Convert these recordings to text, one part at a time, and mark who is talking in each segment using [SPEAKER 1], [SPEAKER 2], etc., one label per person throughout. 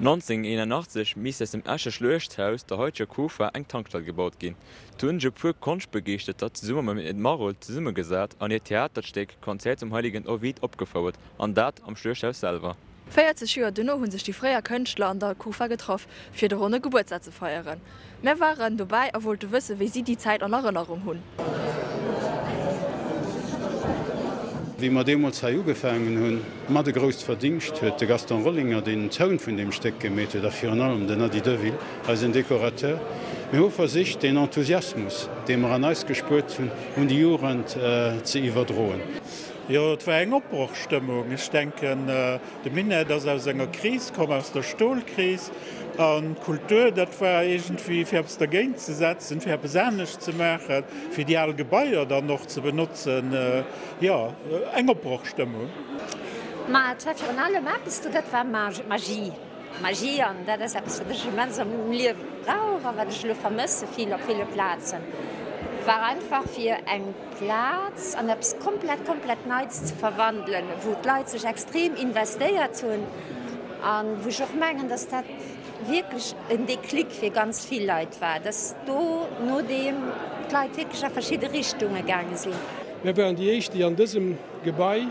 [SPEAKER 1] 1981 misst aus dem Escher Schluechthaus, der haiteger Kufa, eng Tankstell gebaut ginn. Do hunn sech e puer Konschtbegeeschterter zesumme mam Ed Maroldt zesummegesat an hiert Theaterstéck Konzert zum Heiligen Ovid opgefouert, an dat am Schluechthaus selwer.
[SPEAKER 2] 40 Joer duerno hu sech déi fréier Kënschtler an der Kufa getraff, fir de ronne Gebuertsdag ze feieren. Mär waren dobäi a wollte wësse wéi si déi Zäit an Erënnerung hunn.
[SPEAKER 3] Wéi mer deemools hei ugefaangen hunn, mat e grousst Verdingscht huet de Gaston Rollinger, deen den Toun vun deem Stéck gemeet huet, a virun allem den Ady Deville, eisen Dekorateur. Mir hu versicht, deen Enthusiasmus, dee mer an eis gespuert hunn, un déi Jugend ze iwwerdroen.
[SPEAKER 4] Jo, et war eng Opbrochstëmmung. Ech denken, de Minett ass aus enger Kris komm, aus der Stolkris. An d'Kultur, dat war iergendwéi fir eppes dergéint ze setzen, fir eppes anescht ze maachen, fir déi al Gebaier dann och ze benotzen. Jo, eng Opbrochstëmmung.
[SPEAKER 5] Ma et war virun allem eppes do, dat war Magie. Magie, an dat ass eppes, wat ech immens am Liewe brauch a wat ech elo vermësse vill op ville Plazen. Et war einfach fir eng Plaz an eppes komplett, komplett Neits ze verwandelen, wou d'Leit sech extrem investéiert hunn a wou ech och mengen, dass dat wierklech en Déclic fir ganz vill Leit war, dass do nodeem d'Leit wierklech a verschidde Richtunge gaange sinn.
[SPEAKER 6] Mir waren déi éischt, déi an dësem Gebai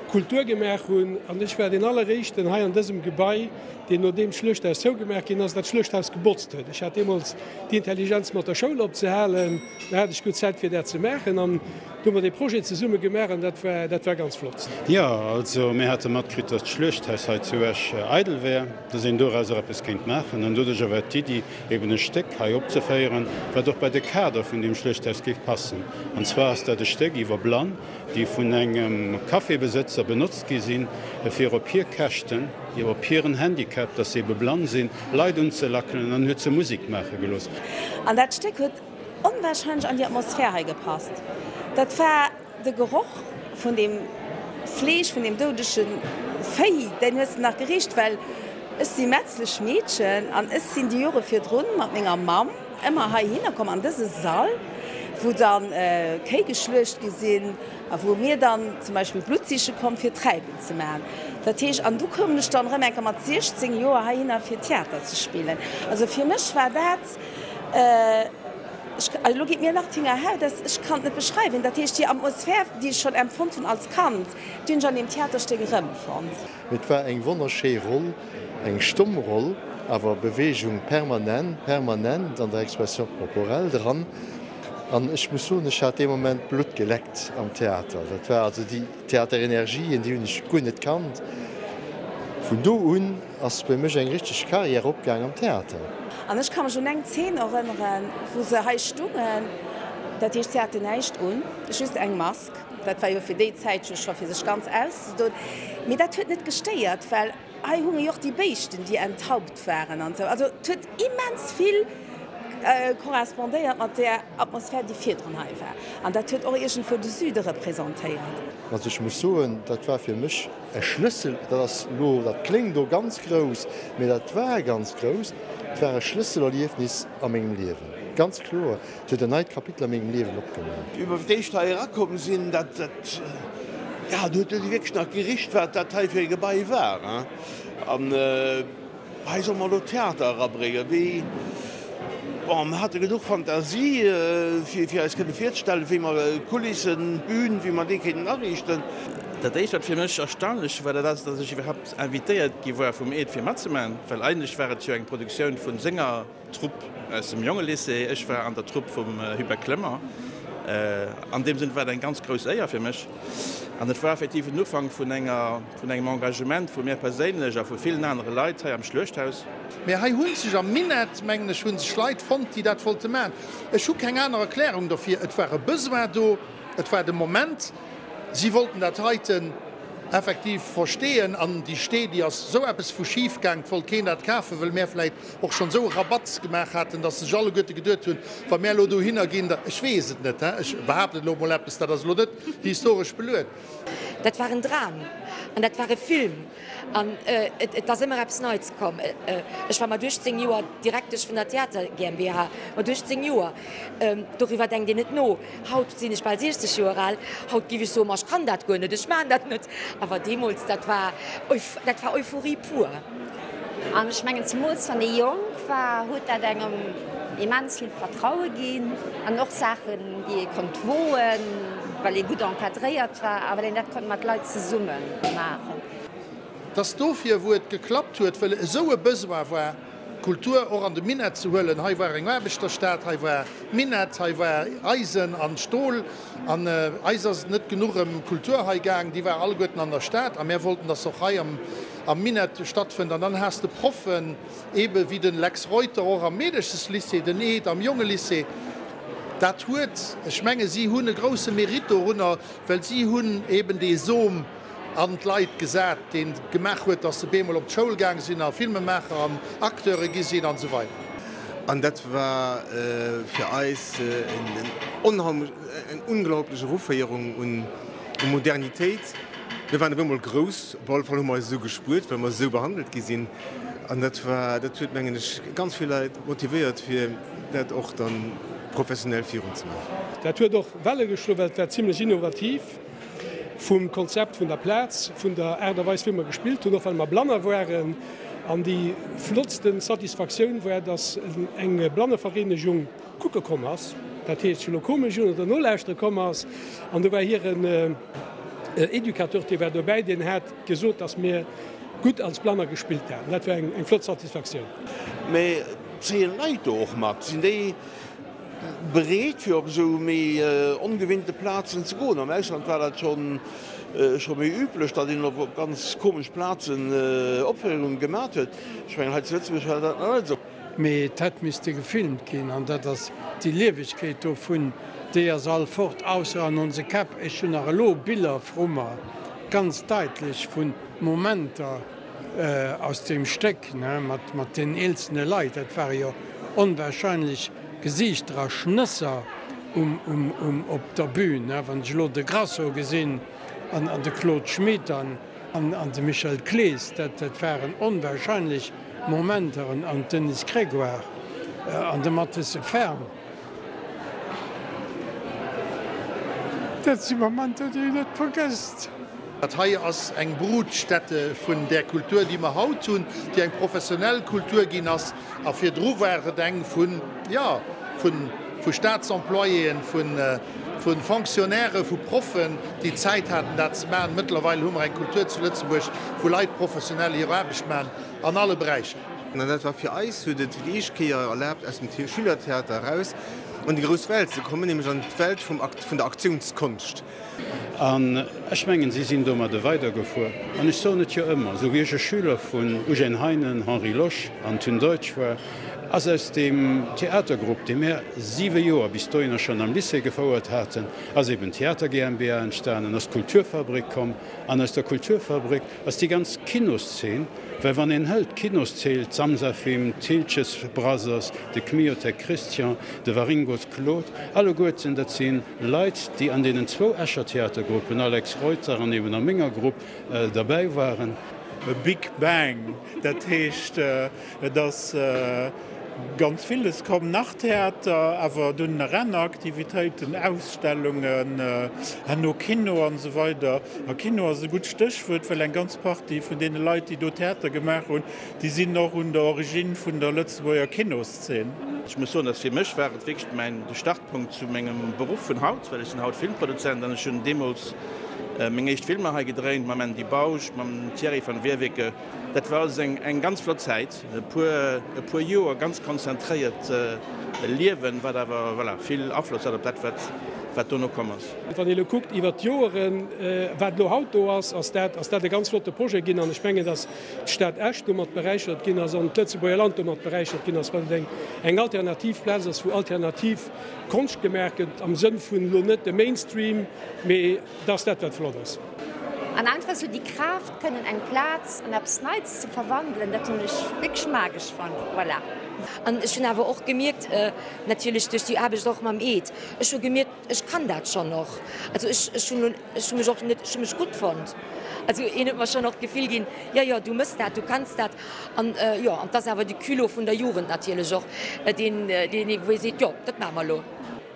[SPEAKER 6] Kultur gemaach hunn an ech war deen alleréischten hei an dësem Gebai, deen nodeem d'Schluechthaus zougemaach ginn ass, dat Schluechthaus gebotzt huet. Ech hat deemools d'Intelligenz mat der Schoul opzehalen, da hat ech gutt Zäit fir dat ze maachen an do hu mer dee Projet zesumme gemaach an dat war, dat war ganz flott.
[SPEAKER 3] Jo, also mir hate matkritt, datt d'Schluechthaus hei zu Esch eidel wär, datt een dorauser eppes kéint maachen an doduercher war d'Iddi eben e Stéck hei opzeféieren, wat och bei de Kader vun deem Schluechthaus géif passen. An zwar ass dat e Stéck iwwer Blann, déi vun engem Cafébesëtzer benotzt gi sinn, fir op hir Käschten, jo op hiren Handicap, dass se ebe blann sinn, Leit unzelackelen an huet se Musek maache gelooss.
[SPEAKER 7] An dat Stéck huet onwahrscheinlech an déi Atmosphär hei gepasst. Dat war de Geroch vun deem Fleesch, vun deem doudege Véi, deen hues de nach gericht, well ech si metzlesch Meedchen an ech sinn déi Jore virdrun mat menger Mamm ëmmer heihinner komm an dëse Sall, wou dann Kéi geschluecht gi sinn a wou mir dann zum Beispill Blutt siche komm fir Träipen ze maachen. Dat heescht, an du koum ech dann erëm eng Kéier mat 16 Joer heihinner fir Theater ze spillen. Also fir mech war dat, ech, elo geet mir nach d'Hingerhaut aus, ech kann et net beschreiwen. Dat heescht, déi Atmosphär, déi ech schonn empfonnt hunn als Kand, déi hunn ech an deem Theaterstéck erëmfonnt.
[SPEAKER 8] Et war eng wonnerschéi Roll, eng stomm Roll, awer Bewegung permanent, permanent an der Expression corporelle dran. An ech muss soen, ech hat dee Moment Blutt geleckt am Theater. Dat war also déi Theaterenergien, déi hunn ech guer net kannt. Vun do un ass bei mech eng richteg Carrière opgaang am Theater.
[SPEAKER 7] An ech ka mech un eng Zeen erënneren, wou se hei stungen, dat heescht, si haten näischt un, just eng Mask. Dat war jo fir déi Zäit jo scho fir sech ganz auszedoen. Mee dat huet net gestéiert, well hei hunge jo och déi Béischten, déi enthaupt waren an esou. Also et huet immens vill correspondéiert mat där Atmosphär, déi virdrun hei war. An dat huet och iergendwou de Süde representéiert.
[SPEAKER 8] Also ech muss soen, dat war fir mech e Schlëssel, dat ass elo, dat kléngt elo ganz grouss, mee dat war ganz grouss, et war e Schlësselerliefnis a mengem Liewen, ganz kloer. Et huet en neit Kapitel a mengem Liewen opgemaach.
[SPEAKER 9] Wéi mer fir d'éischt hei erakomm sinn, dat, dat, ja, do huet et wierklech nach gericht, wat dat hei fir e Gebai war, hein. An hei solle mer elo Theater erabréngen. Wéi, bon, mer hate genuch Fantasie, fir, fir eis kënne virzestellen, wéi mer d'Kulissen, d'Bün, wéi mer déi kéinten ariichten.
[SPEAKER 10] Dat éischt, wat fir mech erstaunlech war, dat ass, datt ech iwwerhaapt invitéiert gi war vum Ed fir matzemaachen, well eigentlech war et jo eng Produktioun vu senger Trupp aus dem Jongelycée. Ech war an der Trupp vum Hubert Clement. An deem Sënn war et eng ganz grouss Éier fir mech. An et war effektiv en Ufank vun enger, vun engem Engagement vu mir perséinlech a vu villen anere Leit hei am Schluechthaus.
[SPEAKER 11] Mee hei hu sech am Minett, mengen ech, hu sech Leit fonnt, déi dat wollte maachen. Ech hu keng aner Erklärung dofir. Et war e Besoin do, et war de Moment. Si wollten dat heiten effektiv versteeën. An déi Stee, déi ass esou eppes vu schif gaang, et wollt keen dat kafen, wëll mär vläicht och schonn esou e Rabatz gemaach haten, dass sech alleguerte geduet hunn, wa mär elo dohinner ginn, da, ech weess et net, ech behaapten elo emol eppes, dat ass elo net historesch beluet.
[SPEAKER 12] Dat war en Dram an dat war e Film an et ass ëmmer eppes Neits komm. Ech war mat 18 Joer Direktesch vun der Theater GmbH, mat 18 Joer, doriwwer denkt een net no. Haut sinn ech bal 60 Joer al, haut géif ech soen, ma ech kann dat guer net, ech maachen dat net. Awer deemools, dat war, dat war Euphorie pur.
[SPEAKER 5] An ech mengen, zemools wann ee jonk war, huet dat engem immens vill Vertraue ginn an och Saachen, déi ee konnt woen, well ee gutt encadréiert war a well een dat konnt mat Leit zesumme maachen.
[SPEAKER 11] Et ass dofir, wou et geklappt huet, well esou e Besoin war, d'Kultur och an de Minett ze huelen. Hei war eng Aarbechterstad, hei war Minett, hei war Eisen an Stol. An eis ass et net genuch ëm Kultur hei gaang, déi war alleguerten an der Stad. A mär wollten, dass se och hei am Minett stattfënnt. An dann has de Proffen, eebe wéi de Lex Reuter och am Meedescheslycée, den Ed am Jongelycée. Dat huet, ech menge si hunn e grousse Mérite dorunner, well si hunn eeben dee Som, an d'Leit gesat, dee gemaach huet, datt se bemol op d'Schoul gaang sinn a Filmemaacher an Acteure gi sinn an esou weider.
[SPEAKER 13] An dat war fir eis eng unglaublich Eruféierung un Modernitéit. Mir waren op eemol grouss, op alle Fall hu mer eis esou gespuert, well mer esou behandelt gi sinn. An dat war, dat huet, mengen ech, ganz vill Leit motivéiert, fir dat och da professionell virunzemaachen.
[SPEAKER 6] Dat huet och Welle geschloen, well et war zimlech innovativ. Vum Konzept vun der Plaz, vun der Aart a Weis wéi mer gespillt hunn, och well mer Blanner waren. An déi flottsten Satisfaktioun war, dass eng Blannevereenegung kucke komm ass, dat heescht sech elo komesch un oder nolauschtere komm ass. An do war hiren Educateur, dee war dobäi, deen hat gesot, dass mir gutt als Blanner gespillt haten. Dat war eng flott Satisfaktioun.
[SPEAKER 9] Mee zéien Leit do och mat? Sinn déi Bereet fir op esou méi ongewinnte Plazen ze goen. Am Ausland war dat schonn scho méi üblech, datt een op ganz komesch Plazen Opféierunge gemat huet. Ech mengen hei zu Lëtzebuerg war dat nach net esou.
[SPEAKER 14] Mee et hätt misste gefilmt ginn, an dat ass déi Liewegkeet dovun, déi ass all fort, ausser an onse Käpp. Ech hunn nach elo Biller vru mer, ganz daitlech, vu Momenter, aus deem Stéck, ne, mat, mat den eelzene Leit, dat ware jo onwahrscheinlech Gesiichter a Schnësser um, um, um, op der Bühn, ne, wann ech elo de Grasso gesinn an, an de Claude Schmit an, an, an de Michel Clees, dat, dat waren onwahrscheinlech Momenter, an, an d'Denise Grégoire an de Mathis Ferm. Dat si Momenter, déi een net vergësst.
[SPEAKER 11] Dat hei ass eng Brutstätte vun där Kultur, déi mer haut hunn, déi eng professionell Kultur ginn ass. A virdru war et eng vun, jo, vu Staatsemployéen, vu Fonctionnaires, vu Proffen, déi Zäit haten, dat ze maachen. Mëttlerweil hu mer eng Kultur zu Lëtzebuerg, wou Leit professionell hir Aarbecht maachen an alle Beräicher.
[SPEAKER 13] An dat war fir eis, huet et fir déi éischt Kéier erlaabt, aus dem Schülertheater eraus an déi grouss Welt ze kommen, nämlech an d'Welt vum vun der Aktiounskonscht.
[SPEAKER 3] An ech mengen, si sinn domadde weidergefuer. An ech soen et jo ëmmer, esou wéi ech e Schüler vun Eugène Heinen, Henri Losch an Tun Deutsch war, ass aus deem Theatergrupp, dee mär siwe Joer bis dohinner schonn am Lycée gefouert haten, ass eben d'Theater GmbH entstanen, ass d'Kulturfabrik komm an aus der Kulturfabrik ass déi ganz Kinoszeen, Well wann een hëlt d'Kinoszeel, d'Samsafilm, d'Thiltges Brothers, de Kmiotek Christian, de Waringos Claude, alleguerten dat si Leit, déi an deenen zwou Escher Theatergruppen, Alex Reuter an eben a menger Grupp, derbäi waren.
[SPEAKER 4] E Big Bang, dat heescht et ass ganz villes komm, nach Theater, awer dunn nach aner Aktivitéiten, Ausstellungen, herno Kino an esou weider. A Kino ass e gutt Stéchwuert, well eng ganz Partie vun deene Leit, déi do Theater gemaach hunn, déi sinn och un der Origine vun der Lëtzebuerger Kinoszeen.
[SPEAKER 10] Ech muss soen, dass fir mech war et wierklech mäin, de Startpunkt zu mengem Beruff vun haut, well ech sinn haut Filmproduzent an ech hunn deemools meng éischt Filmer hei gedréint mam Andy Bausch, mam Thierry van Werveke. Dat war alles eng, eng ganz flott Zäit, e puer, e puer Joer ganz konzentréiert Liewen, wat awer, voilà, vill Afloss hat op dat, wat, wat dono komm ass.
[SPEAKER 6] Wann ee elo kuckt iwwert d'Joeren, wat elo haut do ass, ass dat, ass dat e ganz flotte Projet ginn. An ech mengen, datt d'Stad Esch domat beräichert ginn ass an d'Lëtzebuerger Land domat beräichert ginn ass, well et eng, eng alternativ Plaz ass, wou alternativ Konscht gemaach gëtt, am Sënn vun elo net de Mainstream, mee dat ass dat, wat flott ass.
[SPEAKER 5] An einfach esou déi Kraaft kënnen eng Plaz an eppes Neits ze verwandelen, dat hunn ech wierklech magesch fonnt. Voilà.
[SPEAKER 12] An ech hunn awer och gemierkt, natierlech duerch déi Aarbecht och mam Ed, ech hu gemierkt, ech kann dat schonn och. Also ech, ech hunn, ech hu mech och net, ech hu mech gutt fonnt. Also een huet mer schonn och d'Gefill ginn, jo, jo, du mëss dat, du kanns dat. An jo, an 't ass awer de Culot vun der Jugend natierlech och, deen, deen, wou ee seet, jo, dat maache mer elo.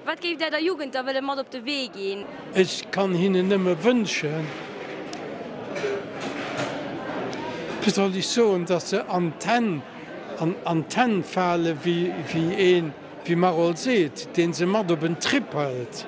[SPEAKER 15] Wat géift Där der Jugend da wëlle mat op de Wee ginn?
[SPEAKER 14] Ech kann hinnen nëmme wënschen. Wéi soll ech soen, datt se an d'Hänn, an d'Hänn fale wéi een, wéi Maroldt seet, dee se mat op en Trip hëlt.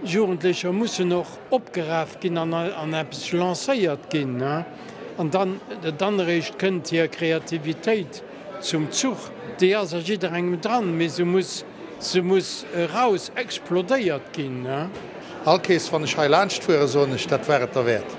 [SPEAKER 14] Jugendlecher mussen och opgeraf ginn an an eppes lancéiert ginn, an dann, dann eréischt kënnt hir Kreativitéit zum Zuch. Déi ass a jidderengem dran, mee se muss, se muss eraus explodéiert ginn.
[SPEAKER 11] All Kees wann ech hei laanscht fueren, soen ech, dat war et derwäert.